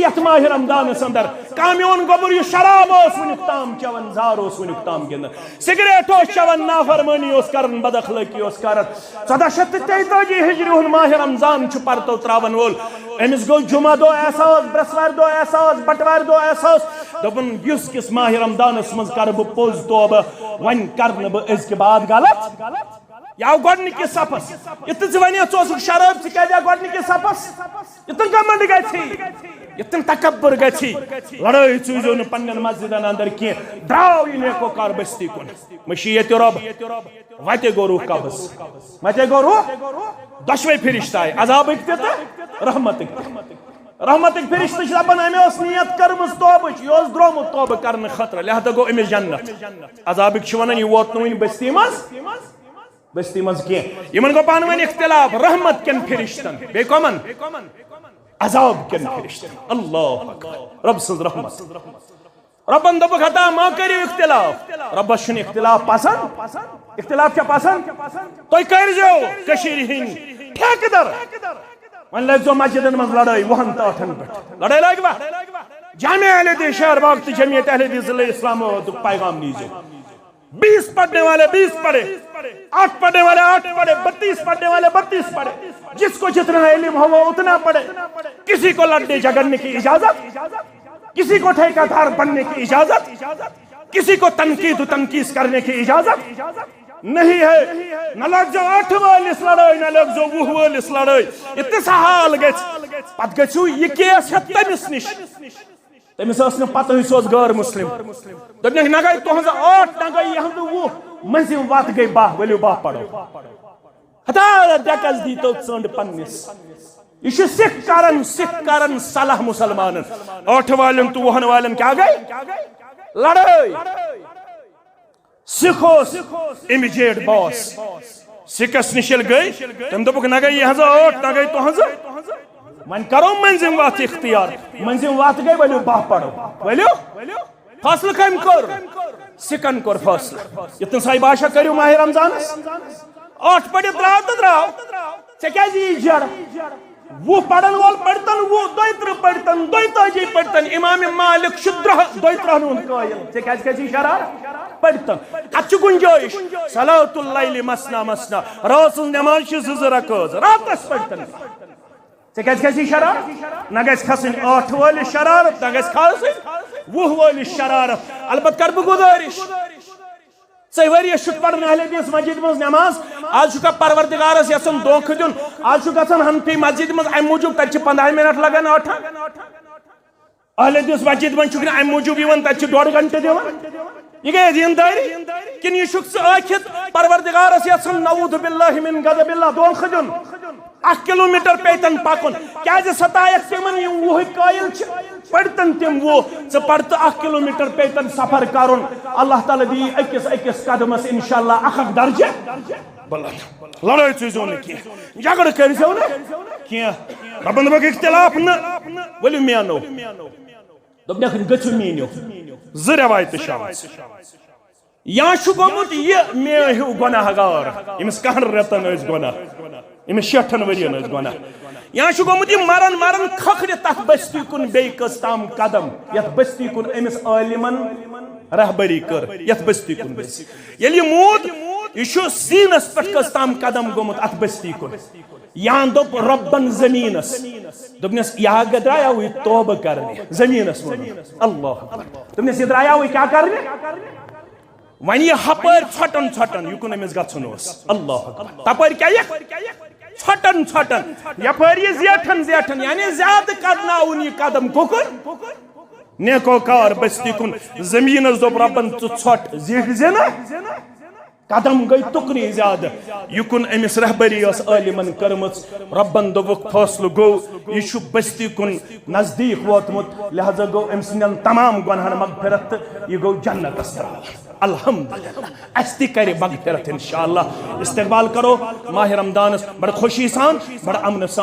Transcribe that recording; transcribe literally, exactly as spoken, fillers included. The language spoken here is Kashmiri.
یتھ ماہ رمضانس اندر کانٛہہ میون گوٚبُر یُس شراب اوس وٕنیُک تام چٮ۪وان، زار اوس وٕنیُک تام گِنٛدان، سگریٹ اوس چٮ۪وان، نافرمٲنی اوس کران، بد اخلٲقی اوس کران۔ ژۄدہ شیٚتھ تہٕ تیتٲجی ہجری ہُنٛد ماہ رمضان چھُ پرتو تراون وول۔ أمِس گوٚو جمعہ دۄہ احساس، برٛٮ۪سوارِ دۄہ احساس، بٹوارِ دۄہ احساس۔ دوٚپُن، یُس کِس ماہ رمضانس منٛز کرٕ بہٕ پوٚز توبہٕ، وۄنۍ کرٕ نہٕ بہٕ أزکہِ بعد غلط۔ یہِ آو گۄڈٕنِکِس صفس۔ یِتھ ژٕ وَنہِ ژٕ اوسُکھ شرٲبۍ، ژٕ کیٛازِ آو گۄڈٕنِکِس صفس؟ یِتھ گمنڈ گژھی، یِتھ تکبر گژھی۔ لڑٲے ژوٗزیو نہٕ پننٮ۪ن مسجدن اندر کینٛہہ۔ درٛاو یہِ نیکو کار بستی کُن۔ مشیت رب، وتہِ گوٚو روح قبض۔ وتہِ گوٚو روح۔ دۄشوے فرشتہٕ آیہِ، عذابٕکۍ تہِ تہٕ رحمتٕکۍ تہِ۔ رحمتٕکۍ فرشتہٕ چھِ دپان، أمۍ ٲس نیت کٔرمٕژ توبٕچ، یہِ اوس درٛامُت توبہٕ کرنہٕ خٲطرٕ، لہذا گوٚو أمِس جنت۔ عذابٕکۍ چھِ ونان، یہِ ووت نہٕ وُنہِ بستی منٛز، بستی منٛز کینٛہہ۔ یِمن گوٚو پانہٕ ؤنۍ اختلاف، رحمت کٮ۪ن فرشتن، بیٚیہِ کمن؟ عذاب کٮ۪ن فرشتن۔ اللہ اکبر، رب سٕنٛز رحمت۔ ربن دوٚپُکھ، ہتا ما کٔرِو اختلاف۔ ربس چھُنہٕ اختلاف پسند۔ اختلاف چھا پسند؟ تُہۍ کٔرۍزیو کٔشیٖرِ ہٕنٛدۍ ٹھیکہٕ در۔ وۄنۍ لٲگۍزیو مسجدن منٛز لڑٲے وُہن تہٕ ٲٹھن پٮ۪ٹھ۔ لڑٲے لٲگوا؟ جامع اہل حدیث شہر باغ تہٕ جمعیت اہل حدیث ضلع اسلام آبادُک پیغام نیٖزیو۔ بیس پڑھنے والے بیس پڑھے، آٹھ پڑھنے والے آٹھ پڑھے، بتیس پڑھنے والے بتیس پڑھے۔ جس کو جتنا علم ہو وہ اتنا پڑھے۔ کسی کو لڑنے جھگڑنے کی اجازت، کسی کو ٹھیکیدار بننے کی اجازت، کسی کو تنقید و تنقید کرنے کی اجازت نہیں ہے۔ نہ لٲگزیو ٲٹھِ وٲلِس لڑٲے، نہ لٲگزیو وُہ وٲلِس لڑٲے۔ یہِ تِژھ حال گژھِ، پتہٕ گژھِو یہِ کیس ہٮ۪تھ تٔمِس نِش۔ تٔمِس ٲس نہٕ پتہٕے، سُہ اوس غٲر مسلم۔ دوٚپنَکھ، نہ گٔے تُہنٛز ٲٹھ، نہ گٔے یِہنٛز وُہ، مٔنٛزِم وَتھ گٔے باہ، ؤلِو باہ پرو۔ ہتا ڈیکس دی تو ژٔنٛڈ پننِس۔ یہِ چھُ سِکھ کران، سِکھ کران صلاح مسلمانن۔ ٲٹھ والٮ۪ن تہٕ وُہن والٮ۪ن کیٛاہ گٔے؟ لڑٲے۔ سِکھ اوس امیجیٹ باس۔ سِکس نِش ییٚلہِ گٔے، تٔمۍ دوٚپُکھ، نہ گٔے یِہنٛز ٲٹھ، نہ گٔے تُہنٛز۔ وۄنۍ کرو مٔنٛزِم وَتھ اختیار۔ مٔنٛزِم وَتھ گٔے، ؤلِو باہ پرو۔ ؤلِو۔ فٲصلہٕ کٔمۍ کوٚر؟ سِکن کوٚر فٲصلہٕ۔ یِتھ کٔنۍ صاحب آشا کٔرِو ماہِ رمضانس۔ ٲٹھ پٔرِتھ درٛاو تہٕ درٛاو۔ ژےٚ کیٛازِ یی جڑ؟ وُہ پرن وول پٔرۍتن وُہ، دۄیہِ ترٕٛہ پٔرۍتن، دۄیہِ تٲجی پٔرۍتن۔ امام مالک چھُ درٛہ-، دۄیہِ ترٕٛہن ہُنٛد قٲیل۔ ژےٚ کیٛازِ کیٛازِ چھِ شرارت؟ پٔرۍتن۔ اتھ چھُ گُنجٲیِش۔ صلاۃ اللیل مثنی مثنی۔ رٲژ ہٕنٛز نماز چھِ زٕ زٕ رکٲژ۔ راتس پٔرۍتن۔ ژےٚ کیٛازِ کھسہِ شرارت؟ نہ گژھِ کھسٕنۍ ٲٹھ وٲلِس شرارت، نہ گژھِ کھسٕنۍ وُہ وٲلِس شرارت۔ البتہ کرٕ بہٕ گُزٲرِش، ژےٚ ؤریَس چھُکھ پران اہل حدیث مسجد منٛز نماز، آز چھُکھ پروردگارس یژھان دھوکہٕ دیُن، آز چھُکھ گژھان حنفی مسجد منٛز امہِ موٗجوٗب تتہِ چھِ پنٛداہ منٹ لگان ٲٹھن۔ اہل حدیث مسجد منٛز چھُکھ نہٕ امہِ موٗجوٗب یِوان، تتہِ چھِ ڈۄڈ گھنٹہٕ دِوان۔ یہِ گٔیے دیٖندٲری؟ کِنہٕ یہِ چھُکھ ژٕ ٲکھِتھ پروردگارس یژھان، نعوذ باللہ من غضب اللہ، دھوکہٕ دیُن؟ اکھ کلومیٹر پیتن پکُن۔ کیازِ ستایکھ تِمن یِم وُہٕکۍ قٲیل چھِ؟ پٔرۍتن تِم وُہ۔ ژٕ پرتہٕ اکھ کلومیٹر پیتن سفر کرُن۔ اللہ تعالیٰ دِیہِ أکِس أکِس قدمس انشاءاللہ اکھ اکھ درجہٕ بلند۔ لڑٲے ژھٕنۍزیو نہٕ کینٛہہ، جھگڑٕ کٔرۍزیو نہٕ کینٛہہ۔ ربن دوٚپُکھ، اختلاف نہٕ، ؤلِو مینو۔ دوٚپنَکھ، گٔژھِو میٖنِو۔ زٕ رٮ۪وایتہٕ چھِ آمژٕ۔ یا چھُ گوٚمُت یہِ مےٚ ہیوٗ گۄناہ گار، ییٚمِس کَہَن رٮ۪تَن ٲسۍ گۄناہ، ییٚمِس شیٹھَن ؤرِیَن ٲسۍ گۄناہ۔ یا چھُ گوٚمُت یہِ مَرَن مَرَن کھکھرِ تَتھ بستی کُن بیٚیہِ کٔژ تام قدم، یَتھ بستی کُن أمِس عٲلِمَن رہبری کٔر، یَتھ بستی کُن گٔژھِ۔ ییٚلہِ یہِ موٗد، یہِ چھُ زیٖنَس پٮ۪ٹھ کٔژ تام قدم گوٚمُت اَتھ بستی کُن۔ یا دوٚپ رۄبن زٔمیٖنَس، دوٚپنَس، یہِ ہا درٛایاوٕے توبہٕ کرنہِ، زٔمیٖنَس ووٚنُن۔ اللہ اکبر۔ دوٚپنَس، یہِ درٛایاوٕے کیٛاہ کرنہِ؟ وۄنۍ یہِ ہپٲرۍ ژھۄٹن ژھۄٹن، یہِ کُن أمِس گژھُن اوس۔ اللہ اکبر۔ تپٲرۍ کیٛاہ یِکھ؟ ژھۄٹن ژھۄٹن۔ یپٲرۍ یہِ زیٹھن زیٹھن، یعنی زیادٕ کڑناوُن یہِ قدم۔ کُکُن؟ نیکو کار بستی کُن۔ زٔمیٖنَس دوٚپ رۄبن، ژٕ ژھۄٹ زیٹھ زِ نہٕ۔ قدم گٔے تُکنُے زیادٕ۔ یہِ کُن أمِس رہبری ٲس عٲلمن کٔرمٕژ۔ رۄبن دوٚپُکھ، فٲصلہٕ گوٚو، یہِ چھُ بستی کُن نزدیٖک ووتمُت، لہذا گوٚو أمۍ سٕنٛدٮ۪ن تمام گۄنہَن مغفرت تہٕ یہِ گوٚو جنتس ترٛاوُن۔ الحمدللہ، اَسہِ تہِ کرِ مغفرت انشاءاللہ۔ استقبال کرو ماہِ رمضانس بڑٕ خوشی سان، بڑٕ امنہٕ سان۔